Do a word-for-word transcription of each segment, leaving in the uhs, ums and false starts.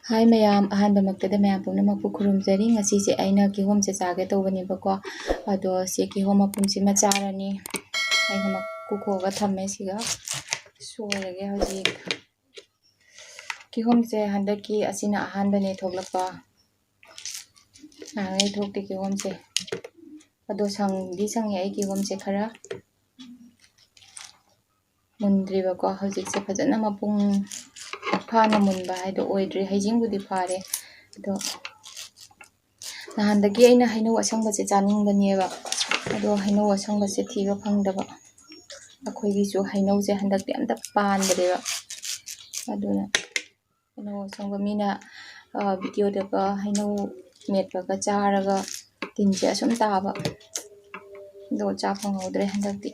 ꯍꯥꯏ ꯃꯌꯥꯝ, ꯑꯍꯥꯟꯕꯃꯛꯇꯗ ꯃꯌꯥꯝ ꯄꯨꯝꯅꯃꯛꯄꯨ ꯈꯨꯔꯨꯝꯖꯔꯤ꯫ ꯉꯁꯤꯁꯦ ꯑꯩꯅ ꯀꯤꯍꯣꯝꯁꯦ ꯆꯥꯒꯦ ꯇꯧꯕꯅꯦꯕꯀꯣ, ꯑꯗꯣ ꯁꯤ ꯀꯤꯍꯣꯝ ꯃꯄꯨꯝꯁꯤꯃ ꯆꯥꯔꯅꯤ꯫ ꯑꯩꯅ ꯃꯀꯨ ꯈꯣꯛꯑꯒ ꯊꯝꯃꯦ꯫ ꯁꯤꯒ ꯁꯣꯏꯔꯒꯦ ꯍꯧꯖꯤꯛ꯫ ꯀꯤꯍꯣꯝꯁꯦ ꯍꯟꯗꯛꯀꯤ ꯑꯁꯤꯅ ꯑꯍꯥꯟꯕꯅꯦ ꯊꯣꯛꯂꯛꯄ꯫ ꯅꯍꯥꯟꯉꯩ ꯊꯣꯛꯇꯦ ꯀꯤꯍꯣꯝꯁꯦ꯫ ꯑꯗꯣ ꯁꯪꯗꯤ ꯁꯪꯉꯦ ꯑꯩ ꯀꯤꯍꯣꯝꯁꯦ ꯈꯔ꯫ ꯃꯨꯟꯗ꯭ꯔꯤꯕꯀꯣ, ꯍꯧꯖꯤꯛꯁꯦ ꯐꯖꯅ ꯃꯄꯨꯡ ꯐꯥꯅ ꯃꯨꯟꯕ ꯍꯥꯏꯗꯣ ꯑꯣꯏꯗ꯭ꯔꯤ꯫ ꯍꯩꯖꯤꯡꯕꯨꯗꯤ ꯐꯥꯔꯦ, ꯑꯗꯣ ꯅꯍꯥꯟꯗꯒꯤ ꯑꯩꯅ ꯍꯩꯅꯧ ꯑꯁꯪꯕꯁꯦ ꯆꯥꯅꯤꯡꯕꯅꯦꯕ, ꯑꯗꯣ ꯍꯩꯅꯧ ꯑꯁꯪꯕꯁꯦ ꯊꯤꯕ ꯐꯪꯗꯕ꯫ ꯑꯩꯈꯣꯏꯒꯤꯁꯨ ꯍꯩꯅꯧꯁꯦ ꯍꯟꯗꯛꯇꯤ ꯑꯝꯇ ꯄꯥꯟꯗ꯭ꯔꯦꯕ, ꯑꯗꯨꯅ ꯍꯩꯅꯧ ꯑꯁꯪꯕ ꯃꯤꯅ, ꯑ, videoꯗꯒ ꯍꯩꯅꯧ ꯃꯦꯠꯄꯒ ꯆꯥꯔꯒ ꯇꯤꯟꯁꯦ ꯑꯁꯨꯝ ꯇꯥꯕ, ꯑꯗꯣ ꯆꯥ ꯐꯪꯍꯧꯗ꯭ꯔꯦ ꯍꯟꯗꯛꯇꯤ꯫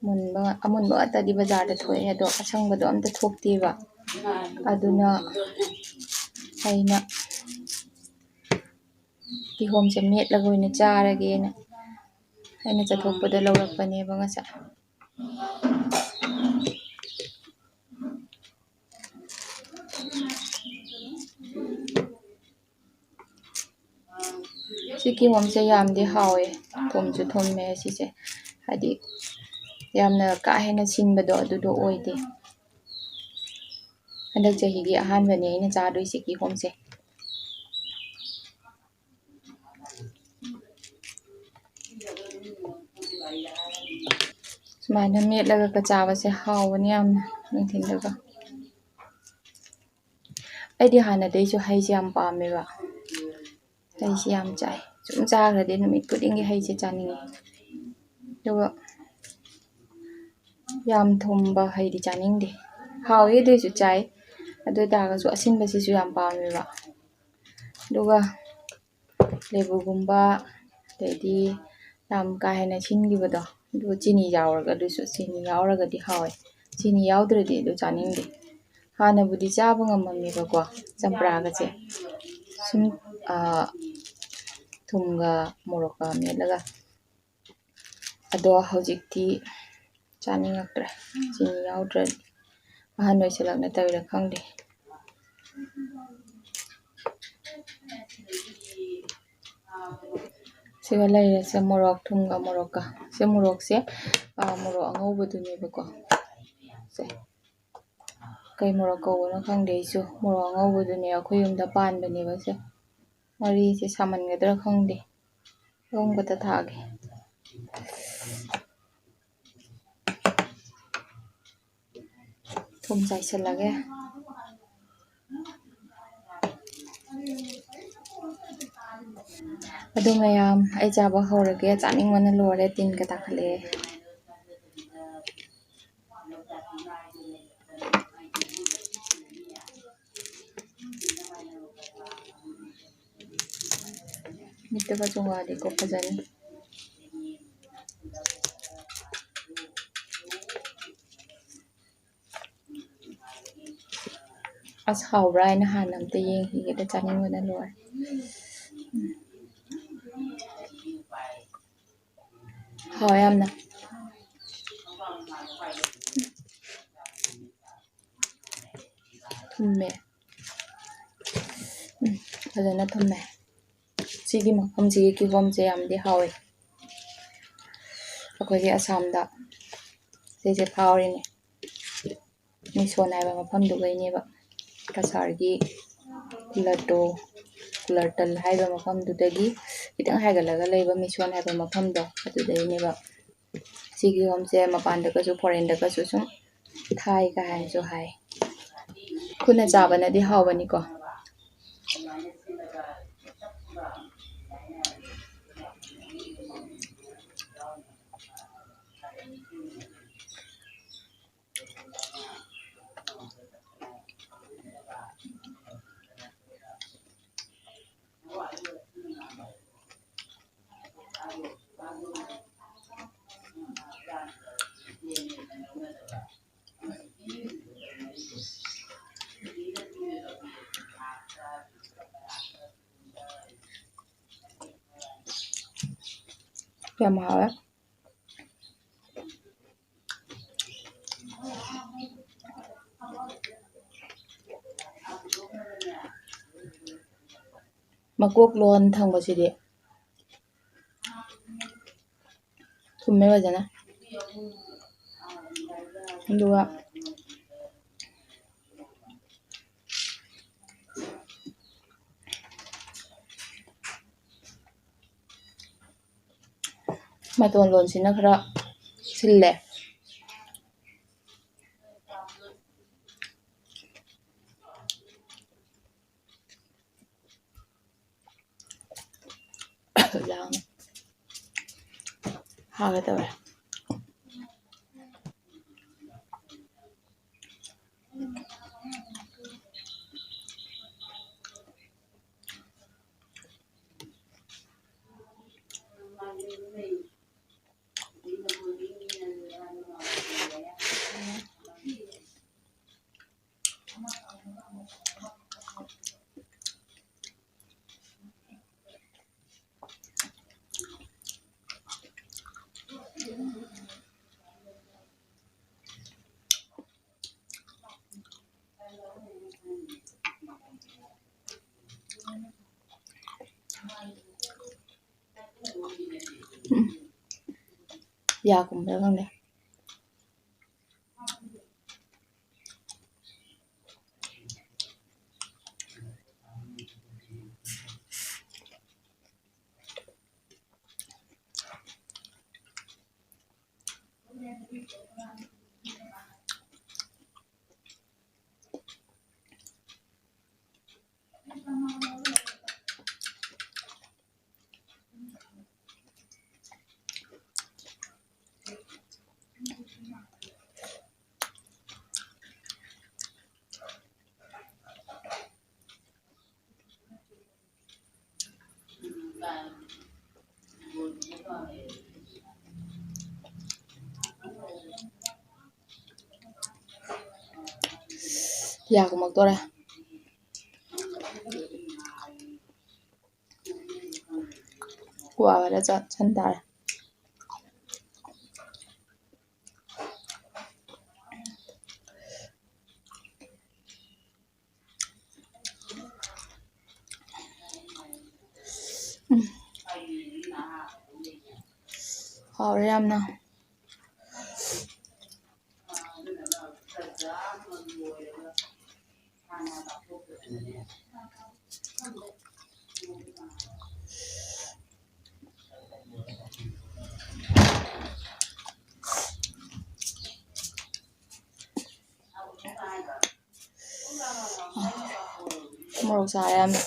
ꯃꯨꯟꯕ, ꯑꯃꯨꯟꯕ ꯉꯥꯛꯇꯗꯤ ꯕꯖꯥꯔꯗ ꯊꯣꯛꯑꯦ, ꯑꯗꯣ ꯑꯁꯪꯕꯗꯣ ꯑꯝꯇ ꯊꯣꯛꯇꯦꯕ꯫ ꯑꯗꯨꯅ ꯑꯩꯅ ꯀꯤꯍꯣꯝꯁꯦ ꯃꯦꯠꯂꯒ ꯑꯣꯏꯅ ꯆꯥꯔꯒꯦꯅ ꯑꯩꯅ ꯆꯠꯊꯣꯛꯄꯗ ꯂꯧꯔꯛꯄꯅꯦꯕ ꯉꯁꯥꯏ꯫ ꯁꯤ ꯀꯤꯍꯣꯝꯁꯦ ꯌꯥꯝꯗꯤ ꯍꯥꯎꯋꯦ, ꯊꯨꯝꯁꯨ ꯊꯨꯝꯃꯦ ꯁꯤꯁꯦ, ꯍꯥꯏꯗꯤ ꯌꯥꯝꯅ ꯀꯥ ꯍꯦꯟꯅ ꯁꯤꯟꯕꯗꯣ ꯑꯗꯨꯗꯣ ꯑꯣꯏꯗꯦ꯫ ꯍꯟꯗꯛ ꯆꯍꯤꯒꯤ ꯑꯍꯥꯟꯕꯅꯦ ꯑꯩꯅ ꯆꯥꯗꯣꯏꯁꯦ ꯀꯤꯍꯣꯝꯁꯦ꯫ ꯁꯨꯃꯥꯏꯅ ꯃꯦꯠꯂꯒ ꯆꯥꯕꯁꯦ ꯍꯥꯎꯕꯅꯤ ꯌꯥꯝꯅ, ꯅꯨꯡꯊꯤꯜꯗꯒ꯫ ꯑꯩꯗꯤ ꯍꯥꯟꯅꯗꯩꯁꯨ ꯍꯩꯁꯦ ꯌꯥꯝ ꯄꯥꯝꯃꯦꯕ, ꯍꯩꯁꯦ ꯌꯥꯝ ꯆꯥꯏ꯫ ꯁꯨꯝ ꯆꯥꯈ꯭ꯔꯗꯤ ꯅꯨꯃꯤꯠ ꯈꯨꯗꯤꯡꯒꯤ ꯍꯩꯁꯦ ꯆꯥꯅꯤꯡꯉꯤ꯫ ꯑꯗꯨꯒ ꯌꯥꯝ ꯊꯨꯝꯕ ꯍꯩꯗꯤ ꯆꯥꯅꯤꯡꯗꯦ꯫ ꯍꯥꯎꯋꯤ, ꯑꯗꯨꯏꯁꯨ ꯆꯥꯏ꯫ ꯑꯗꯨ ꯑꯣꯏ ꯇꯥꯔꯒꯁꯨ ꯑꯁꯤꯟꯕꯁꯤꯁꯨ ꯌꯥꯝ ꯄꯥꯝꯃꯦꯕ꯫ ꯑꯗꯨꯒ ꯂꯦꯕꯨꯒꯨꯝꯕ, ꯑꯗꯩꯗꯤ ꯌꯥꯝ ꯀꯥ ꯍꯦꯟꯅ ꯁꯤꯟꯈꯤꯕꯗꯣ, ꯑꯗꯨꯒ ꯆꯤꯅꯤ ꯌꯥꯎꯔꯒ, ꯑꯗꯨꯁꯨ ꯆꯤꯅꯤ ꯌꯥꯎꯔꯒꯗꯤ ꯍꯥꯎꯋꯦ꯫ ꯆꯤꯅꯤ ꯌꯥꯎꯗ꯭ꯔꯗꯤ ꯑꯗꯨ ꯆꯥꯅꯤꯡꯗꯦ꯫ ꯍꯥꯟꯅꯕꯨꯗꯤ ꯆꯥꯕ ꯉꯝꯃꯝꯃꯦꯕꯀꯣ, ꯆꯝꯄ꯭ꯔꯥꯒꯁꯦ ꯁꯨꯝ, ꯑ, ꯊꯨꯝꯒ ꯃꯣꯔꯣꯛꯀ ꯃꯦꯠꯂꯒ꯫ ꯑꯗꯣ ꯍꯧꯖꯤꯛꯇꯤ ꯆꯥꯅꯤꯡꯉꯛꯇ꯭ꯔꯦ, ꯆꯤꯅꯤ ꯌꯥꯎꯗ꯭ꯔꯗꯤ꯫ ꯑꯍꯟ ꯑꯣꯏꯁꯜꯂꯛ ꯅꯠꯇꯕꯩꯔꯥ ꯈꯪꯗꯦ꯫ ꯁꯤꯒ ꯂꯩꯔꯦꯁꯦ, ꯃꯣꯔꯣꯛ, ꯊꯨꯝꯒ ꯃꯣꯔꯣꯛꯀ꯫ ꯁꯤ ꯃꯣꯔꯣꯛꯁꯦ, ꯑꯥ, ꯃꯣꯔꯣꯛ ꯑꯉꯧꯕꯗꯨꯅꯦꯕꯀꯣ꯫ ꯁꯦ꯫ ꯀꯩ ꯃꯣꯔꯣꯛ ꯀꯧꯕꯅꯣ ꯈꯪꯗꯦ ꯑꯩꯁꯨ꯫ ꯃꯣꯔꯣꯛ ꯑꯉꯧꯕꯗꯨꯅꯦ, ꯑꯩꯈꯣꯏ ꯌꯨꯝꯗ ꯄꯥꯟꯕꯅꯦꯕ ꯁꯦ꯫ ꯃꯔꯤꯁꯦ ꯁꯥꯃꯟꯒꯗ꯭ꯔꯥ ꯈꯪꯗꯦ꯫ ꯑꯍꯨꯝ ꯈꯛꯇ ꯊꯥꯛꯑꯒꯦ꯫ ꯊꯨꯝ ꯆꯥꯏꯁꯤꯜꯂꯒꯦ꯫ ꯑꯗꯨ ꯃꯌꯥꯝ, ꯑꯩ ꯆꯥꯕ ꯍꯧꯔꯒꯦ꯫ ꯆꯥꯅꯤꯡꯕꯅ ꯂꯣꯏꯔꯦ, ꯇꯤꯟꯒ ꯇꯥꯈꯠꯂꯛꯑꯦ꯫ ꯃꯤꯠꯇꯒ ꯆꯣꯡꯉꯛꯑꯗꯤꯀꯣ ꯐꯖꯅꯤ꯫ ꯑꯁ, ꯍꯥꯎꯕ꯭ꯔꯥ ꯍꯥꯏꯅ ꯍꯥꯟꯅ ꯑꯝꯇ ꯌꯦꯡꯈꯤꯒꯦꯗ, ꯆꯥꯅꯤꯡꯕꯅ ꯂꯣꯏꯔꯦ꯫ ꯎꯝ꯫ ꯍꯥꯎꯋꯦ ꯌꯥꯝꯅ꯫ ꯊꯨꯝꯃꯦ꯫ ꯎꯝ, ꯐꯖꯅ ꯊꯨꯝꯃꯦ꯫ ꯁꯤꯒꯤ ꯃꯐꯝꯁꯤꯒꯤ ꯀꯤꯍꯣꯝꯁꯦ ꯌꯥꯝꯗꯤ ꯍꯥꯎꯋꯦ꯫ ꯑꯩꯈꯣꯏꯒꯤ ꯑꯁꯥꯝꯗ ꯁꯤꯁꯦ ꯐꯥꯎꯔꯤꯅꯦ꯫ ꯃꯤꯁꯣꯟ ꯍꯥꯏꯕ ꯃꯐꯝꯗꯨꯒꯩꯅꯦꯕ꯫ ꯀꯁꯥꯔꯒꯤ ꯀꯨꯂꯔꯇꯣ, ꯀꯨꯂꯔꯇꯜ ꯍꯥꯏꯕ ꯃꯐꯝꯗꯨꯗꯒꯤ ꯈꯤꯇꯪ ꯍꯥꯏꯒꯠꯂꯒ ꯂꯩꯕ ꯃꯤꯁꯣꯟ ꯍꯥꯏꯕ ꯃꯐꯝꯗꯣ, ꯑꯗꯨꯗꯩꯅꯦꯕ꯫ ꯁꯤꯒꯤ ꯀꯤꯍꯣꯝꯁꯦ ꯃꯄꯥꯟꯗꯒꯁꯨ, ꯐꯣꯔꯦꯟꯗꯒꯁꯨ ꯁꯨꯝ ꯊꯥꯏ ꯀꯥꯏꯅꯁꯨ ꯍꯥꯏ꯫ ꯈꯨꯠꯅ ꯆꯥꯕꯅꯗꯤ ꯍꯥꯎꯕꯅꯤꯀꯣ꯫ ꯌꯥꯝ ꯍꯥꯎꯋꯦ꯫ ꯃꯀꯣꯛ ꯂꯣꯟ ꯊꯪꯕꯁꯤꯗꯤ ꯊꯨꯝꯃꯦ ꯐꯖꯅ꯫ ꯑꯗꯨꯒ ꯃꯇꯣꯟ ꯂꯣꯟꯁꯤꯅ ꯈꯔ ꯁꯤꯜꯂꯦ꯫ ꯂꯥꯡꯉꯦ꯫ ꯍꯥꯒꯦ ꯇꯧꯔꯦ꯫ ꯎꯝ꯫ ꯌꯥ ꯀꯨꯝꯕ꯭ꯔꯥ ꯈꯪꯗꯦ꯫ ꯌꯥ ꯀꯨꯝꯃꯛꯇꯣꯔꯦ꯫ ꯀ꯭ꯋꯥꯒꯗ ꯆꯥꯁꯟ ꯇꯥꯔꯦ꯫ ꯍꯥꯎꯔꯦ ꯌꯥꯝꯅ꯫ ꯃꯣꯔꯣꯛ ꯁꯥꯔꯦ ꯌꯥꯝꯅ꯫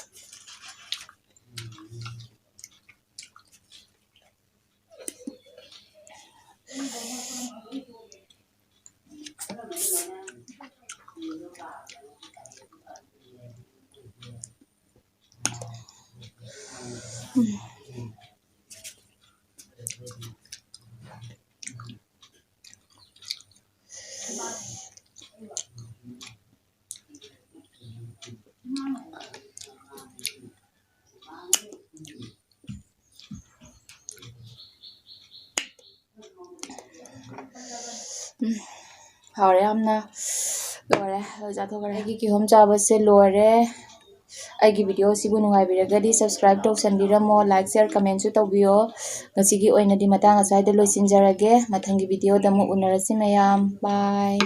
ꯎꯝ, ꯍꯥꯎꯔꯦ ꯌꯥꯝꯅ꯫ ꯂꯣꯏꯔꯦ, ꯂꯣꯏ ꯆꯥꯊꯣꯛꯈ꯭ꯔꯦ꯫ ꯑꯩꯒꯤ ꯀꯤꯍꯣꯝ ꯆꯥꯕꯁꯦ ꯂꯣꯏꯔꯦ꯫ ꯑꯩꯒꯤ video ꯁꯤꯕꯨ ꯅꯨꯡꯉꯥꯏꯕꯤꯔꯒꯗꯤ subscribe ꯇꯧꯁꯟꯕꯤꯔꯝꯃꯣ, like, share, commentꯁꯨ ꯇꯧꯕꯤꯌꯣ꯫ ꯉꯁꯤꯒꯤ ꯑꯣꯏꯅꯗꯤ ꯃꯇꯥꯡ ꯑꯁ꯭ꯋꯥꯏꯗ ꯂꯣꯏꯁꯤꯟꯖꯔꯒꯦ꯫ ꯃꯊꯪꯒꯤ videoꯗ ꯑꯃꯨꯛ ꯎꯅꯔꯁꯤ ꯃꯌꯥꯝ꯫ Bye꯫